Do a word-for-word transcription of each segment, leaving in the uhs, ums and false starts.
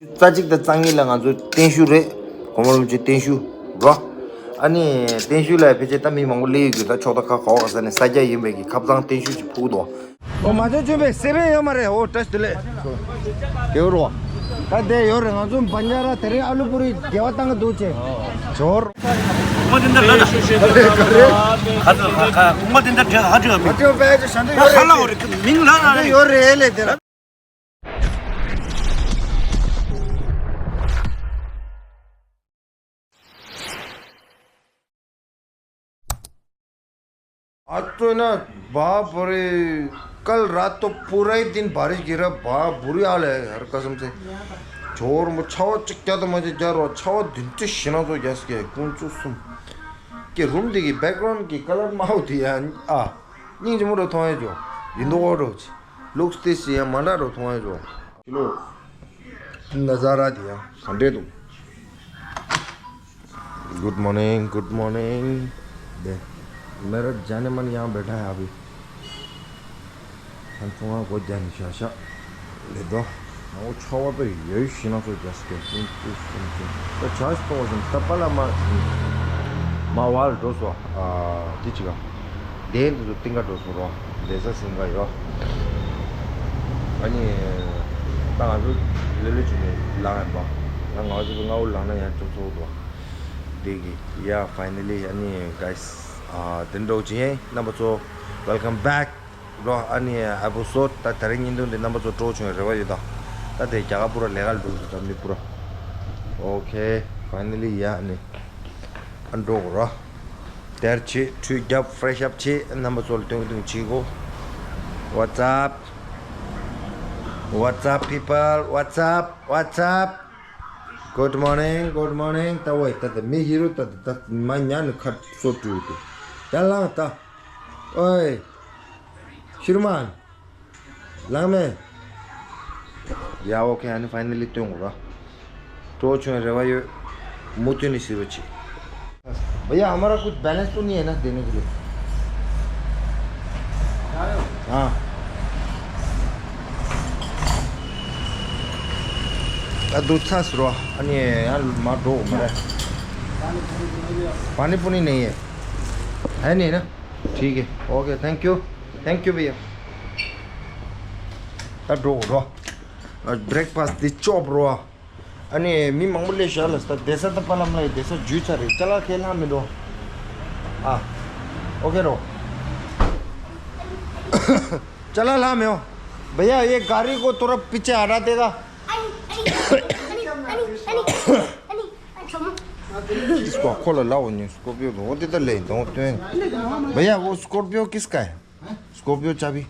རྩ་གཅིག་དང་རྩ་གཉིས་ལ་ང་ཚོ་བརྟན་བཞུགས་རེད། གོང་མ་རིན་པོ་ཆེ་བརྟན་བཞུགས་རོ། ཨ་ནི་བརྟན་བཞུགས་ལ་ཕལ་ཆེར་ད་མི་མང་པོ་སླེབས་ཡོད་རྒྱུ། ད་ཕྱོགས་མཐའ་ཁག་ག་བ་ག་ས་ནས་ས་སྐྱ་ཡིན་པའི་གི་ཁ་སང་བརྟན་བཞུགས་ཅིག་ཕུལ་འདུག་ཨོ་མ་ཇོ་ཆུན་པའི་སེ་བན་ཡོད་མ་རེད། ཨོ་བཀྲ་ཤིས་བདེ་ལེགས། དེ་རོ། ད་དེ་ཡོད་རེད། ང་ཚོ་བན་ཇ་ར་དེ་རིང་ཨ་ལུ་པུ་རི་དགེ་བ་བཏང་གི་འདུག་ཅེ། ཇོར། ཁ་ཚོ་ཁ་ཁ་ཁུང་པ་དེ་འདྲ་འདྲ་ཧ་ཅང་མི་ཧ་ལ་འོ་རེད། མིང་ལ་ལ་རེད། ཡོད་རེད་ལེ་དེ་ར། आज तो है ना, बाप रे, कल रात तो पूरा ही दिन बारिश गिरा, बा, बुरी हाल है यार, कसम से। छोर म छावा चिक्या तो मजे जा रो, छावा दिन तो शिना तो जस के, कौन चो सुन। के रूम देखी, बैकग्राउंड की कलर माओ थी यार, आ, निंग जमरो थोए जो, इंदो ओरो। Looks this year, མ་འདྲ་རུ་མཐོང་ཡ་ཇོ། ཁྱི་ལོ། नज़ारा दिया, खंडे तुम। Good morning, good morning। दे, मेरा जाने मन यहाँ बैठा है अभी। हम तुम को जान शाशा। ले दो। वो छावा पे यही शिना को जस के। तो छाछ तो वजन तपला मा, मा वाल दोसो। आ, दिचिगा। དེ་འདི་ཚོ་གཏིང་ཁ་འགྲོ་སོང་རོ། བསྡད་ས་སེང་ག་ཡོད། ཨ་ནི། ད་ང་ཚོ་ལེ་ལེ་བྱུང་ནས་ལངས་ཡིན་པ། ང་ང་ཚོ་ལྔ་བོ་ལངས་ན་ཡང་སྤྲོ་ཚོགས་འདུག་དེ་གི། Yeah, finally, ཨ་ནི་guys, ཨ་དེ་འདྲ་བྱས་རྣམ་པ་ཚོ། Welcome back, bro. ཨ་ནི་episode ད་དེ་རིང་བརྙན་ཐུང་འདི་རྣམ་པ་ཚོ་སྤྲོ་བྱུང་བའི་རེ་བ་ཡོད་ད། ད་དེ་རྒྱ་གར་པུ་ར་ལས་ཀ་འགྲོ་འདུག་འཛམ་གླིང་པུ་ར། Okay, finally, yeah, ཨ་ནི། ཨ་འགྲོ་གོ་ར། དེར་ཆེ་ཁྲུས་རྒྱབ་fresh up བྱེད། རྣམ་པ་ཚོ་ལ་སྟོན་སྟོན་བྱེད་གོ། What's up? What's up, people? What's up? What's up? Good morning, good morning. ད་ཝེ་ད་ད་མི་ཧི་རོ་ད་ད་ད་མ་ཉ་ནི་ཁ་སོ་ཏུ་ཏུ། ད་ལང་ད། ཨོའི། ཤུར་མ། ལང་མེ། Yeah, okay, ཨ་ནི་finally སྟོན་གོ་ར། སྤྲོ་བྱུང་རེ་བ་ཡོད། མུ་མཐུད་ནས་གཟིགས་རོགས་བྱེད། भैया, हमारा कुछ बैलेंस तो नहीं है ना देने के लिए? हाँ। ད་དུ་ཚ་སུ་རོ། ཨ་ནི་ཡང་མ་འགྲོ་མ་རེད། पानी पूरी नहीं है। है नहीं ना? ठीक है, OK, thank you, thank you भैया। ད་འགྲོ་རོ། breakfast འདི་ཅོབ་རོ། ཨ་ནི་མི་མང་པོ་སླེབས་ཤག་ལ། ད་བསྡད་ས་ད་པ་ལམ་ལ་ཡི་བསྡད་ས་འཇུས་ཚར་རེད། ཅ་ལག་ཁས་ལྷག་མི་འགྲོ། ཨ། ཨོ་ཁེ་རོ། ཅ་ལག་ལྷག་མི་འོ། भैया, ये गाड़ी को थोड़ा पीछे हटा देगा। इसको खोल, लाओ, नहीं, स्कॉर्पियो दो, वो दे तो ले, दो, तो। भैया, वो स्कॉर्पियो किसका है? स्कॉर्पियो चाबी।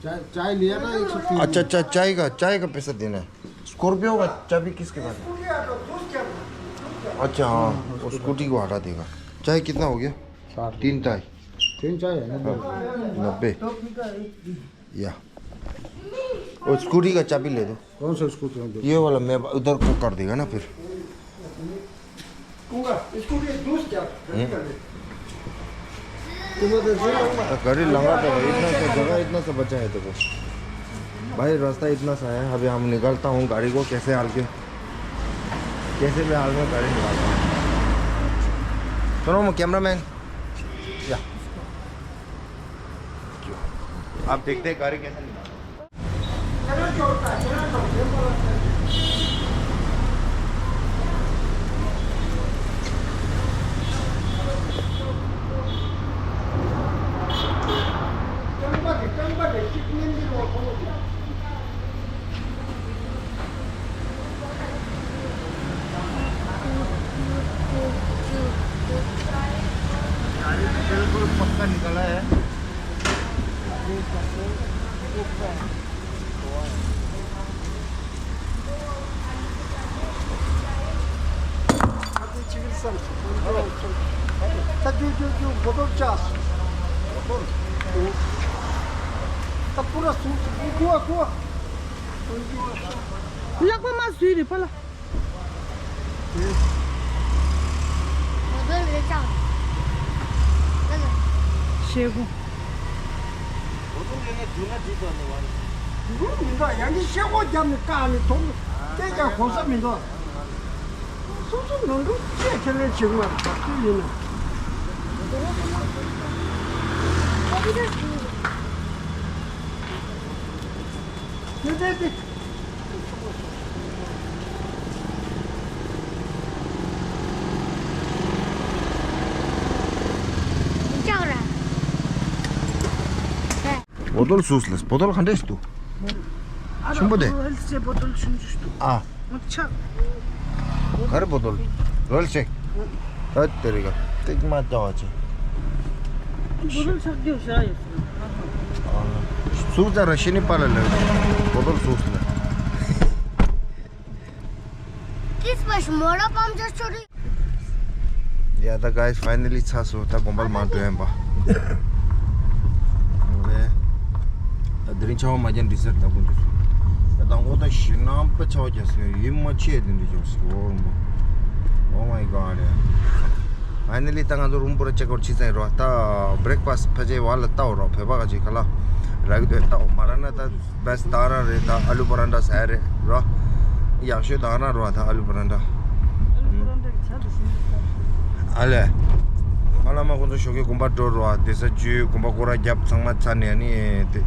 चाय, चाय लिया ना एक सौ तीस। अच्छा, अच्छा, चाय का, चाय का पैसा देना है। स्कॉर्पियो का चाबी किसके पास है? अच्छा, हाँ, वो स्कूटी को हटा देगा। चाय कितना हो गया? साठ। तीन चाय। तीन चाय है, नब्बे रुपये। नब्बे। या। वो स्कूटी का चाबी ले दो। कौन सा स्कूटी है? ये वाला मैं उधर को कर देगा ना फिर। पूरा स्कूटी दूस क्या? हम्म। तो गाड़ी लगा दो, इतना सा जगह, इतना सा बचा है। देखो भाई, रास्ता इतना सा है। अभी हम निकालता हूँ गाड़ी को, कैसे हाल के, कैसे भी हाल में गाड़ी निकालता हूँ। सुनो, मैं कैमरामैन। या। आप देखते हैं गाड़ी कैसे निकालता हूँ। गाड़ी बिल्कुल पक्का निकला है। ལག་པ་མ་བཟུང་རེ་པ་ལ། ཤེལ་སྒོ། མི་འདུག་ཡང་གི་ཤེལ་སྒོ་བརྒྱབ་ནས་བཀག་ནས་དོར། དེ་ཀྱང་གོ་ས་མི་འདུག་སོ་སོ་ནོར་འཁྲུལ་ཅིག་ཁས་ལེན་བྱེད་དགོས་པ་དེ་ཡིན་ན། དེ་དེ་དེ། ལྕགས་ར། བོ་ཏོལ་སུས་ལས་བོ་ཏོལ་ག་འདྲས་འདུག་ཆེན་པོ་དེ། ཨ་ར་བོ་ཏོལ་ཆུང་ཆུང་འདུག་ཨ། ཆག་ག་རེ་བོ་ཏོལ། རོལ་ཆེ། ད་དེ་རེད་ག་སྟེགས་མ་ལྟ་བ་ཆེ། བོ་ཏོལ་ཆག་རྒྱུ་བྱ་ཡོད། ཟུག་ཙ་ར་ཤི་ནི་པ་ལ་ལ་བོ་ཏོལ་ཟུག་ལ། This was more of I'm just trying. Yeah, the guys finally ཚར་སོང་། ད་དགོན་པར་མར་འགྲོ་ཡིན་པ། ཨོ་ཁེ། ད་དེ་རིང་ཆར་པ་མ་རྒྱག་འགྲིག་ཟེར་ད་དཀོན་མཆོག་གསུམ། ད་དང་པོ་ད་ཞེད་སྣང་པ་ཆར་པ་རྒྱག་སོང་། ཡིད་མ་ཆེས་དེ་འདྲ་བྱུང་སོང་། Oh my God. Finally ད་ང་ཚོ་རུམ་པུ་ར་ཅེག་ཨའུཊ་བྱས་ཚར་ཡིན་རོ། ད་breakfast ཕལ་ཆེར་བར་ལ་བལྟའོ་རོ། བོད་པ་ག་ཅིག་ག་ལ་རག་གི་འདུག་བལྟའོ། མ་རག་ན་ད་best ད་རང་རེད། ད་ཨ་ལུ་པ་རན་ཏྲ་ཟ་ཡ་རེད་རོ། ཡག་ཤོས་ད་རང་རོ། ད་ཨ་ལུ་པ་རན་ཏྲ། ཨ་ལས། ཨ་ལ་མ་ཁོང་ཚོ་ཞོགས་ཀས་དགོན་པ་འགྲོ་རོ། ཨ་དེ་ས་ཇུས་དགོན་པ་སྐོར་ར་རྒྱབ་ཚང་མ་ཚར་ནས་ནི་དེ་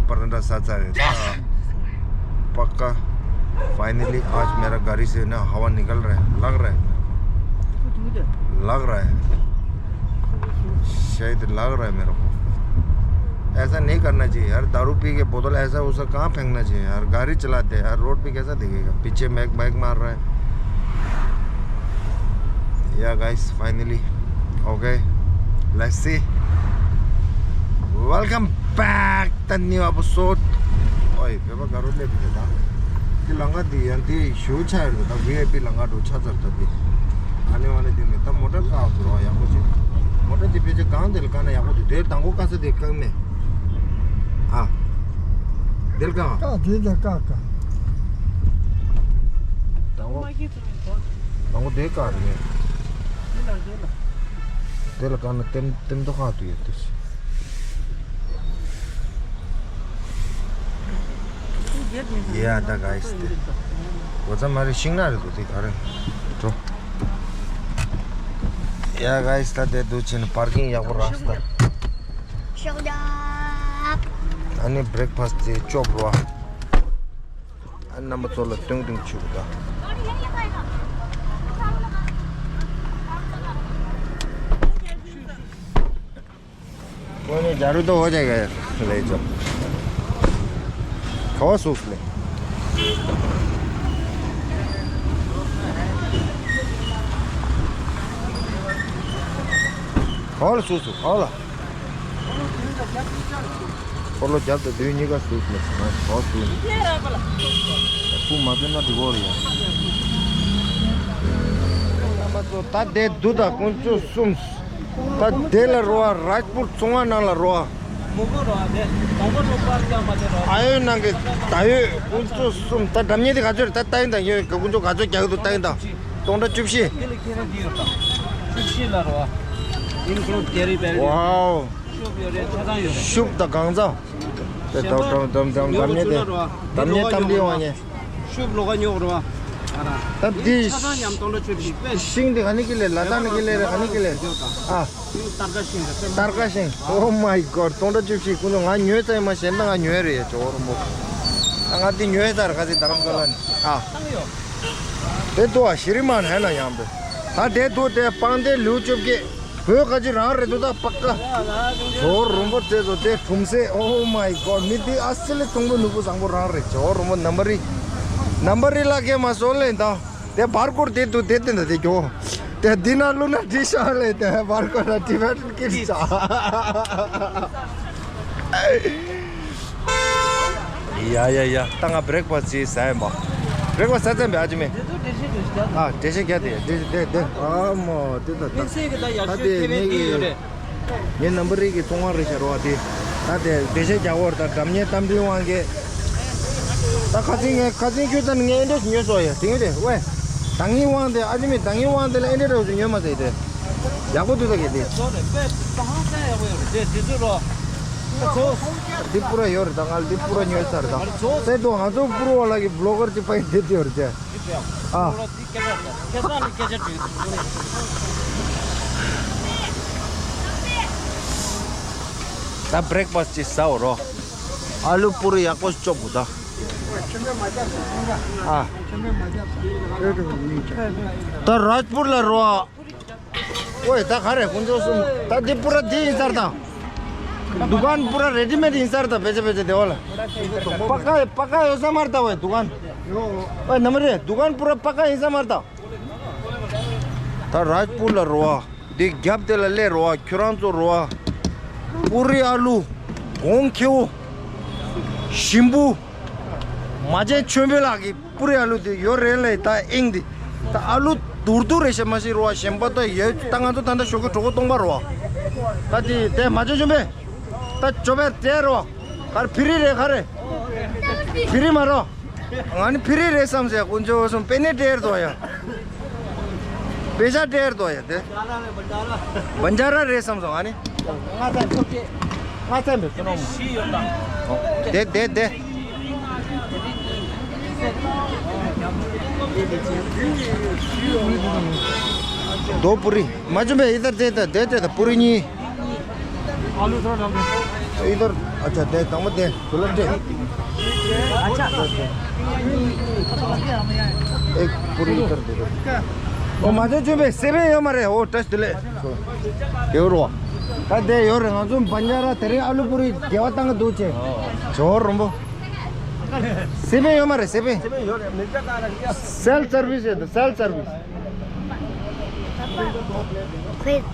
པ་རན་ཏྲ་ཟ་ཚར་རེད་ད། Pakka. Finally आज मेरा गाड़ी से ना हवा निकल रहा है, लग रहा है। लग रहा है। शायद लग रहा है मेरे को। ऐसा नहीं करना चाहिए यार, दारू पी के बोतल ऐसा वैसा कहाँ फेंकना चाहिए यार। गाड़ी चलाते हैं यार, रोड पे कैसा दिखेगा? पीछे मैक मैक मार रहा है। Yeah guys, finally. Okay. Let's see. Welcome back. The new episode. ཨོའི། བོད་པ་དགའ་རོགས་སླེབས་འདུག་ད། འདི་ལམ་ཁ་འདི་ཡང་འདི་ཞུ་ཆ་ཡོད་འདུག་ད། ཝི་ཨའི་པི་ལམ་ཁ་འགྲོ་ཆ་ཚར་ད་འདི། ཨ་ནི་ཨ་ནི་འདི་མེད་ད། མོ་ཊ་བཀག་འདུག་རོགས། ཡག་པོ་བྱེད། མོ་ཊ་འདི་ཕལ་ཆེར་གང་དེ་ལ་བཀག་ན་ཡག་པོ་འདུག་དེ་དང་པོ་བཀག་ས་དེ་བཀག་མེད། ཨ། དེ་ལ་བཀག་ཨ། བཀག་དེ་ལ་བཀག་བཀག་དང་པོ། དང་པོ་དེ་བཀག་རེད། དེ་ལ་བཀག་ན་ལྟེམ་ལྟེམ་དོ་ཁ་དུ་ཡོད་དུས། Yeah, the guys དེ། འོ་ཙམ་མ་རེད། ཤིང་ནགས་རེད་འདུག་དེ་ག་རེ། འགྲོ། Yeah guys ད་དེ་འདུག་ཕྱིན་པར་ཀིང་ཡག་པོ་རག་སྟེ། ཨ་ནི་breakfast དེ་ཅོབ་རོ། ཨ་རྣམ་པ་ཚོ་ལ་སྟོན་སྟོན་ཆུ་བུ་ད། कोई नहीं, झाड़ू तो हो जाएगा यार, ले जाओ। खाओ सूप ले। खाओ सूप, खाओ ला। འཁོར་ལོ་རྒྱབ་དང་མདུན་གཉིས་ཀ་ཟུག་ལ་ང་ཟོ་ཟུག་ལ། སྤུ་མ་བཏོན་ན་འགྲིག་གོ་རེད་ཡ། ད་དེ་འདུག་ད་དཀོན་མཆོག་གསུམ། ད་དེ་ལ་རོ་བ་རཱཇ་པུར་ཚོང་བ་ནང་ལ་རོ་བ། ཨ་ཡོད་ནང་གི་ད་ཡོད་དཀོན་མཆོག་གསུམ། ད་འགྲམ་ཉེ་དེ་ག་ཚོད་རེད། ད་ལྟ་ཡིན་ད་ཡོད་དཀོན་མཆོག་ག་ཚོད་རྒྱག་གི་འདུག་ལྟ་ཡིན་ད། སྟོང་ཕྲག་བཅུ་བཞི། དེ་ལ་ཁྱེད་རང་འདི་ཡོད་དམ། བཅུ་བཞི་ལ་རོ། Include carry bag. Wow. ཤུབས་ཡོད་རེད། ཆ་ཚང་ཡོད་རེད། ཤུབས་དང་གང་ཚང་། དེ་གཞན་པ་འགྲམ་འགྲམ་འགྲམ་ཉོ་འགྲམ་ཉེ་དེ། ཉོ་འགྲམ་ཉེ་གཏམ་འདི་ཡོང་བ་ཉེ། ཤུབས་ལོགས་ཀ་ཉོ་རོ། ཨ་ར། ད་འདི་ཆ་ཚང་མཉམ་སྟོང་ཕྲག་བཅུ་བཞི་པས། ཤིང་དེ་ག་ནས་ཀྱི་ལས། ལ་དྭགས་ནས་ཀྱི་ལས་རེད། ག་ནས་ཀྱི་ལས། ཨ། སྟར་ཀ་ཤིང་རེད། སྟར་ཀ་ཤིང་། Oh my God. སྟོང་ཕྲག་བཅུ་བཞི། ཀུན་ཏུ་ང་ཉོས་ཚར་མ་ཤེས་ན། ང་ཉོས་རེད་ཡ། ཇོ་བོ་རོན་པོ། ཨ་ང་འདི་ཉོས་ཚར། ག་ཚོད་དྷ་རམ་ས་ལ་ནས། ཨ། དེ་ཏོ་ཨ་ཤི་རི་མ་ན་ཧེ་ན་ཡང་པེ། ད་དེ་ཏོ་དེ་སྤང་དེ་ལུ་བཅོ་བརྒྱད། བོད་ཁ་ཅིག་རང་རེད་འདུག་ད་པ་ཀ། ཇོ་བོ་རོན་པོ་རྩེ་ཚོ་དེ་གྲུམ་སེ། Oh my God. མི་དེ་ཨ་སི་ལི་ཚོང་པ་ནོར་བུ་བཟང་པོ་རང་རེད། ཇོ་བོ་རོན་པོ་ནམ་བར་རི། ནམ་བར་རི་ལ་ཁེ་མ་སོ་ལེ་ད། དེ་བར་སྐོར་དེ་འདུག་དེ་དེ་འདྲ་དེ་གྱོ། དེ་འདི་ན་ལུ་ན་དྲི་ཤ་ལེ། དེ་བར་སྐོར་ན་ཊི་བེ་ཊན་ཀིཌ་ཤ། ཡ་ཡ་ཡ། ད་ང་breakfast ཅིག་ཟ་ཡིན་པ། breakfast ཟ་ཚར་བས་ཨ་ཅི་མེ། དེ་ཚོ་འགྲེལ་བཤད་འགྲེལ་བཤད་རྒྱག་ཨ་འགྲེལ་བཤད་རྒྱག་དེ་འགྲེལ་བཤད་དེ་དེ། ཨ་མོ་དེ་ཚོ་ད། དམིགས་བསལ་གྱི་ད་ཡག་ཤོས་ཐེ་ཝན་དེ་ཡོད་རེད། ངའི་ནམ་བར་རི་གི་ཚོང་བ་རེད་ཤག་རོ་བ་དེ། ད་དེ་འགྲེལ་བཤད་རྒྱག་གོ་རེད། ད་འགྲམ་ཉེ་གཏམ་དཔེའི་དབང་གིས། ད་ཁ་སང་ངས་ཁ་སང་ཁྱོད་ད་ངས་ཨེ་འདྲས་ཉོས་སོ་ཡ། དེ་ངས་དེ་ཝེ། ད་ངའི་དབང་དེ་ཨ་ཅི་མེ། ད་ངའི་དབང་དེ་ལ་ཨེ་འདྲས་རོ་ཉོས་མ་ཟེར་དེ། ཡག་པོ་འདུག་ད་གས་དེ། ཚོ་རེད་པས། ད་ཧང་སང་ཡག་པོ་ཡོད་རེད་དེ། དེ་ཚོ་རོ། འདི་པུ་ར་ཡོད་རེད་ད། ང་འདི་པུ་ར་ཉོས་ཚར་ད། དེ་དུ་ང་ཚོ་པུ་ར་བ་ལ་གི་བི་ལོ་གར་གྱི་པའི་འདི་དེ་ཡོད་རེད་ཅེ། ཨ། ད་བྷི་རེག་ཕ་སི་ཅིག་ཟ་འོ་རོ། ཨ་ལུ་པུ་རི་ཡག་པོ་ཅོབ་གོ་ད། ཨ། ད་རཱཇ་པུར་ལ་རོ། ཨ། ཨོའི་ད་ག་རེ་དཀོན་མཆོག་གསུམ། ད་འདི་པུ་ར་འདི་ཡིན་ས་རེད་ད། དུ་ཀན་པུ་ར་རེ་ཌི་མེཌ་ཡིན་ས་རེད་ད། བེ་ཅ་བེ་ཅ་དེ་བ་ལ། པ་ཀ་པ་ཀ་ཡོད་ས་མ་རེད་ད། ཨོའི་དུ་ཀན། ཨོའི་ནམ་རེ་དུ་ཀན་པུ་ར་པ་ཀ་ཡིན་ས་མ་རེད་ད། ད་རཱཇ་པུར་ལ་རོ་ཨ། འདི་རྒྱབ་དེ་ལ་སླེབས་རོ་ཨ། ཁྱོད་རང་ཚོ་རོ་ཨ། པུ་རི་ཨ་ལུ། སྒོང་ཁེའུ། ཞིམ་པོ། མ་བྱན་ཆོས་འཕེལ་ལགས་ཀྱི་པུ་རི་ཨ་ལུ་དེ་ཡོད་རེད་ལེ། ད་ཨིང་འདི། ད་ཨ་ལུ་དུར་དུར་རེད་ཤག་མ་ཤེས་རོ་ཨ། ཞིམ་པ་ད་ཡོད། ད་ང་ཚོ་ད་ལྟ་ཞོགས་ཀས་གྲོད་ཁོག་སྟོང་པ་རོ་ཨ། ད་དེ་དེ་མ་བྱན་ཆོས་འཕེལ། ད་ཅོ་པའི་དེ་རོ་ཨ། གར་ཕི་རི་རེད་ག་རེ། ཕི་རི་མ་རོ། ང་ནི་ཕི་རི་རེད་བསམ་ཟེར། དཀོན་མཆོག་གསུམ། པེ་ནེ་ཏྲེར་དོ་ཡ། པེ་ཤ་ཏྲེར་དོ་ཡ་དེ། བན་ཇ་ར་རེད་བསམ་སོང་ང་ནི། ང་ཚ་ཚོ་ཀེ། ང་ཚ་མི་ཚོ་ནོ། དེ་དེ་དེ། དོ་པུ་རི། མ་བྱུང་བས་ཡི་དར་དེ་དང་དེ་དེ་དང་པུ་རི་གཉིས། आलू थोड़ा डाल दो। इधर। अच्छा, दे, तंग दे, सुलभ दे। अच्छा। एक पूरी इधर दे दो। ओ, माजो चुबे, सेबे यो मारे, ओ, टच दिले। यो रो। ता दे, यो रे, माजो बंजारा, तेरे आलू पूरी, गेवा तंग दो चे। जोर रोम्बो। सेबे यो मारे, सेबे। सेल्फ सर्विस है तो, सेल्फ सर्विस।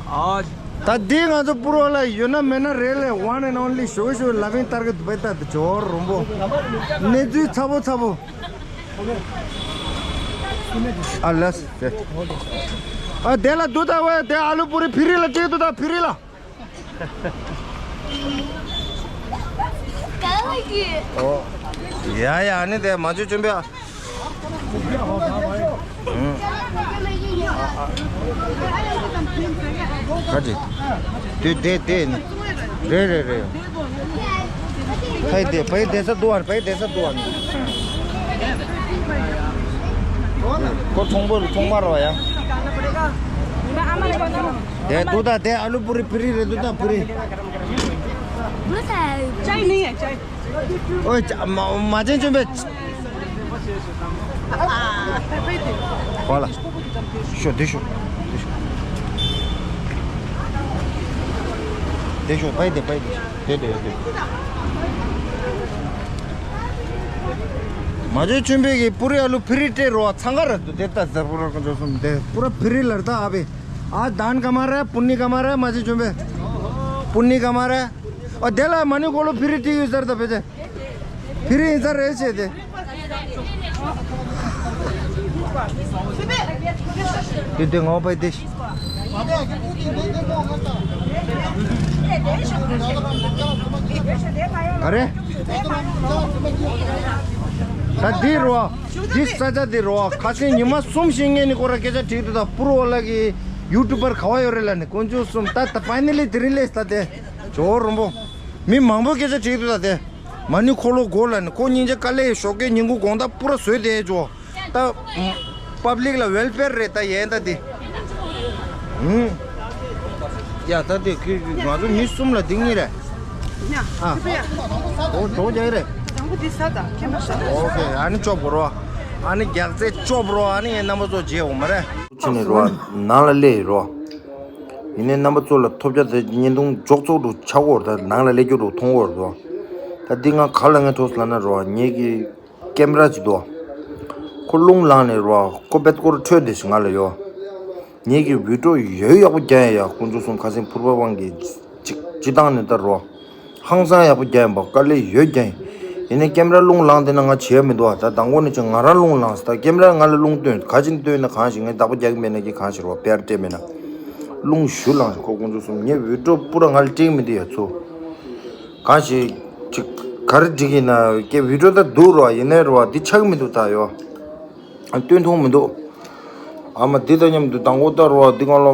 आज ད་འདི་ང་ཚོ་པུར་བ་ལ་ཡོད་ན་མེད་ན་རེད་ལས། One and only ཞུ་ཞུ་ལ་བིན་ཏར་གི་དུ་བེ་ཏ་དུ་ཇོར་རོམ་པོ། གནས་ཚུལ་ཚ་པོ་ཚ་པོ། ཨ་ལས་དེ། ཨ་དེ་ལ་དུ་ད་བས་དེ་ཨ་ལུ་པུ་རི་ཕི་རི་ལ་ཅིག་དུ་ད་ཕི་རི་ལ། ཨོ། ཡ་ཡ་ཨ་ནི་དེ་མ་བཅོས་བཅོན་པས། ཨ། ཁ་ཅིག་དེ་དེ་དེ་ནི། རེད་རེད་རེད། ཕའི་དེ་ཕའི་དེ་ས་དུ་བ་ནི་ཕའི་དེ་ས་དུ་བ་ནི། ཁོ་ཚོང་པོ་ཚོང་པ་རོ་ཡ། དེ་དུ་ད་དེ་ཨ་ལུ་པུ་རི་པུ་རི་རེད་དུ་ད་པུ་རི། चाय नहीं है, चाय। ओए, च-, म-, माजे जो बे। वाला। शो, दे शो। दे शो। दे शो, भाई दे, भाई दे। दे, दे, दे। माजे चुंबे की पूरी आलू फ्री टे रोआ, संगा रह दो, देता जरूर को जो सुन दे। पूरा फ्री लड़ता अभी। आज धान कमा रहा है, पुन्नी कमा रहा है, माजे चुंबे। पुन्नी कमा रहा है। और देला मनी कोलो फ्री टी यूजर द भेजे। फ्री इंसान रहे छे दे। दे दे ngau pai de. अरे। ད་འདི་རོ། འདི་ས་ཆ་འདི་རོ། ཁ་སང་ཉི་མ་གསུམ་ཞིག་ངས་ནི་ཁོ་ར་སྐད་ཆ་དྲིས་འདུག་ད་པུར་བ་ལ་གི་ཡུ་ཊུབ་པར་ག་བ་ཡོད་རེད་ལ་ནི་དཀོན་མཆོག་གསུམ་ད་ད་ཕའི་ནལ་ལི་དེ་རིང་སླེབས་ད་དེ། ཇོ་རོམ་པོ། མི་མང་པོ་སྐད་ཆ་དྲིས་འདུག་ད་དེ། མ་ནི་ཁོ་ལོ་གོ་ལ་ནི་ཁོ་སྙིང་རྗེ་དཀའ་ལས་ཞོགས་ཀས་ཉིན་གུང་དགོང་དག་པུ་ར་བཟོས་དེ་ཇོ། ད། པབ་ལིག་ལ་ཝེལ་ཕེར་རེད་ད་ཡན་ད་དེ། ཧུམ། ཡ་ད་དེ་ཁོས་ང་ཚོ་མི་གསུམ་ལ་འདི་གཉིས་རེད། ཨ། ཨོ་ཇོ་རྒྱག་རེད། ཨོ་ཁེ་ཨ་ནི་ཅོབ་གོ་རོ། ཨ་ནི་རྒྱག་རྩེ་ཅོབ་རོ། ཨ་ནི་ངའི་རྣམ་པ་ཚོ་རྗེས་འོང་མ་རེད། ཕྱི་ནས་རོ། ནང་ལ་སླེབས་རོ། ཡིན་ནའི་རྣམ་པ་ཚོ་ལ་ཐོབ་རྒྱ་དེ་བརྙན་ཐུང་འཇོག་ཚོགས་འདུ་ཆགས་འོར་ད་ནང་ལ་སླེབས་རྒྱུ་རུ་མཐོང་འོར་དོ། ད་འདི་ང་ག་ལ་ངས་ཐོག་སུ་ལ་ན་རོ་ངེད་ཀྱི་ཀེམ་ར་ཅིག་དོ། ཁོ་རླུང་ལངས་ནས་རོ་ཁོ་བེད་སྐོར་འཕྲོད་དེ་ཞིག་ང་ལ་ཡོ། ངེད་ཀྱི་བི་ཏྲོ་ཡོད་ཡག་པོ་རྒྱ་ཡ་ཡ་དཀོན་མཆོག་གསུམ་ཁ་སེང་ཕུར་པ་དབང་གི་ཅིག་ཅི་བཏང་ནས་ད་རོ། ཧང་སང་ཡག་པོ་རྒྱག་ཡིན་པ་དཀའ་ལས་ཡོད་རྒྱག་ཡིན། ཡིན་ནའི་ཀེམ་ར་རླུང་ལངས་དེ་ན་ང་བྱེད་ཡ་མི་འདུག་ཨ་ད་དང་པོ་ནས་ཅིག་ང་རང་རླུང་ལངས་ད་ཀེམ་ར་ང་ལ་རླུང་བཏོན་ག་ཅིག་བཏོན་ན་གང་ཞིག་ངས་བདག་པོ་རྒྱག་གི་མེད་ན་གི་གང་ཞིག་རོ་པེར་སྤྲད་མེད་ན། རླུང་ཞུ་ལངས་ཤིག་ཁོ་དཀོན་མཆོག་གསུམ་ངས་བི་ཏྲོ་པུ་ར་ང་ལ་སྤྲད་མི་འདུག་ཡ་ཚོ། གང་ཞིག་ཅིག་ག་རེ་འགྲིག་ཡིན་ན་ཀེ་བི་ཏྲོ་ད་འདུག་རོ་ཡིན་ནའི་རོ་འདི་ཆགས་མི་འདུག་ད་ཡོ། སྟོན་ཐུང་མི་འདུག་ཨ་མ་འདི་དང་མཉམ་དུ་དང་པོ་ལྟར་བ་འདི་གང་ལ་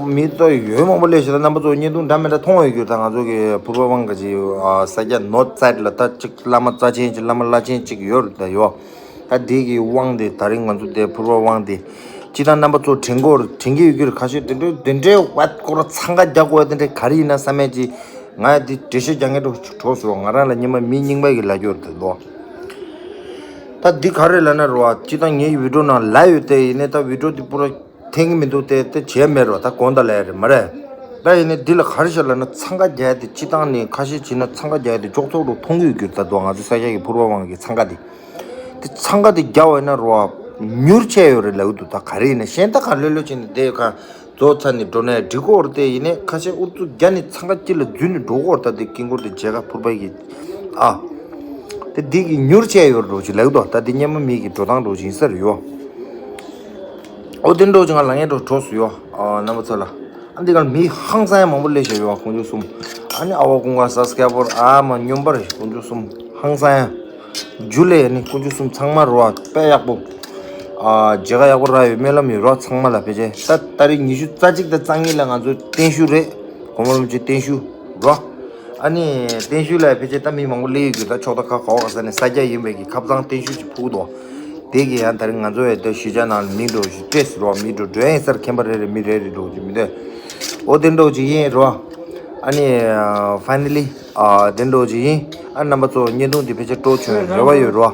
མི་ད་ཡོད་མང་པོ་སླེབས་ཤག་ད་རྣམ་པ་ཚོ་བརྙན་ཐུང་འདྲ་མི་འདྲ་མཐོང་ཡོད་རྒྱུ་ད་ང་ཚོ་གི་ཕུར་པ་དབང་གི་ཅིག་ས་སྐྱ་ནོར་ཐ་སའིད་ལ་ད་ཅིག་བླ་མ་རྩ་ཆེན་ཅིག་བླ་མ་བླ་ཆེན་ཅིག་ཡོད་རེད་ད་ཡོད། ད་འདི་གི་དབང་དེ་ད་རིང་ང་ཚོ་དེ་ཕུར་པ་དབང་དེ་ཅི་ད་རྣམ་པ་ཚོ་དྲན་གོ་དྲན་གི་ཡོད་རྒྱུ་རེད། ཁ་ཤས་དེ་འདྲའི་དེ་འདྲའི་བ་ཀོ་ར་འཚང་ཁ་རྒྱག་དགོས་དེ་འདྲའི་ག་རེ་ཡིན་ན་བསམ་མེད་ཅིག་ང་ཡ་འདི་འགྲེལ་བཤད་རྒྱག་མཁན་འགྲོ་གྲོགས་སུ་ང་རང་ལ་སྙིང་མ་མི་རྙིང་པ་གི་ལ་རྒྱུ་རེད་དོ། ད་འདི་ག་རེ་ལབ་ན་རོ་ཨ་ཅི་ད་ངའི་བི་ཌིའོ་ནང་ལ་ཡོད་དེ་ཡིན་ནའི་ད་བི་ཌིའོ་འདི་པུ་ར་འཐེན་གི་མི་འདུག་སྟེ་དེ་བྱས་མེད་རོ། ད་གོང་ད་ལས་རེད་མ་རེད། ད་ཡིན་ནའི་འདི་ལ་ག་རེ་བྱས་ལབ་ན་འཚང་ཁ་རྒྱག་དེ་སྤྱི་བཏང་ནས་ཁ་ཤས་བྱས་ན་འཚང་ཁ་རྒྱག་དེ་ཅོག་ཙོག་རུ་མཐོང་གི་ཡོད་རྒྱུ་ད་དོ། ང་ཚོ་ས་སྐྱ་གི་ཕུར་པ་དབང་གི་འཚང་ཁ་དེ་དེ་འཚང་ཁ་དེ་རྒྱག་པ་ཡིན་ན་རོ་ཨ་མྱུར་ཆད་ཡོད་རེད་ལབ་གི་འདུག་ད་ག་རེ་ཡིན་ན་གཞན་ད་ག་ལོས་ལོས་བྱས་ནས་བསྡད་ཡོད་ག་རྫོགས་ཚར་ནས་འགྲོ་ནས་འགྲིག་གོ་རེད་དེ་ཡིན་ནའི་ཁ་ཤས་ཨུ་ཚུགས་རྒྱག་ནས་འཚང་ཁ་དཀྱིལ་ལ་འཛུལ་ནས་འགྲོ་གོ་རེད། ད་དེ་དཀྱིལ་འཁོར་དེ་མཇལ་ཁ་ཕུར་པ་གི་ཨ་དེ་འདི་གི་མྱུར་ཆད་ཡོད་རེད་འགྲོ་ཅིག་ལབ་གི་འདུག་ད་དེ་སྙེ་མ་མི་གི་འགྲོ་སྟངས་འགྲོ་ཅིག་ཡིན་ས་རེད་ཡོ། ཨོ་དེ་འགྲོ་ཅིག་ང་ལ་ངའི་འགྲོ་གྲོགས་སུ་ཡོ། ཨ་རྣམ་པ་ཚོ་ལ་ཨ་འདི་གར་མི་ཧང་སང་ཡ་མང་པོ་སླེབས་བཞག་ཡོ་དཀོན་མཆོག་གསུམ། ཨ་ནི་ཨ་བ་ཀུན་དགའ་སབ་སི་ཀ་རའི་བར་ཨ་མ་སྨྱོན་པ་རེད་དཀོན་མཆོག་གསུམ་ཧང་སང་ཡ། ཇུ་ལེ་ནི་དཀོན་མཆོག་གསུམ་ཚང་མ་རོ་དཔེ་ཡག་པོ། ཨ་མཇལ་ཁ་ཡག་པོ་རག་ཡོད་སྨོན་ལམ་ཡོད་རོ་ཚང་མ་ལ་ཕལ་ཆེར་ད་ཏ་རིག་ཉི་ཤུ་རྩ་གཅིག་དང་རྩ་གཉིས་ལ་ང་ཚོ་བརྟན་བཞུགས་རེད། གོང་མ་རིན་པོ་ཆེ་བརྟན་བཞུགས་རོ། ཨ་ནི་བརྟན་བཞུགས་ལ་ཕལ་ཆེར་ད་མི་མང་པོ་སླེབས་ཡོད་རྒྱུ་ད་ཕྱོགས་ད་ཁ་ག་བ་ག་ས་ནས་ས་སྐྱ་ཡིན་པའི་གི་ཁབ་ཚང་བརྟན་བཞུགས་ཀྱི་ཕུག་དོ། དེ་གི་ཡང་ད་རིང་ང་ཚོ་ཡ་ད་གཞིས་ཆགས་ནང་ལ་མི་འགྲོ་ཞིག་སྤྲད་ཟེར་རོ་མི་འགྲོ་འགྲོ་ཡིན་སར་མཁན་པ་རེ་རེ་མི་རེ་རེ་འགྲོ་གི་མི་འདོད། ཨོ་དེ་འགྲོ་གི་ཡིན་རོ། ཨ་ནི་ཕའི་ནལ་ལི་ཨ་དེ་འགྲོ་གི་ཡིན། ཨ་རྣམ་པ་ཚོ་བརྙན་ཐུང་འདི་ཕལ་ཆེར་སྤྲོ་བྱུང་རེ་བ་ཡོད་རོ།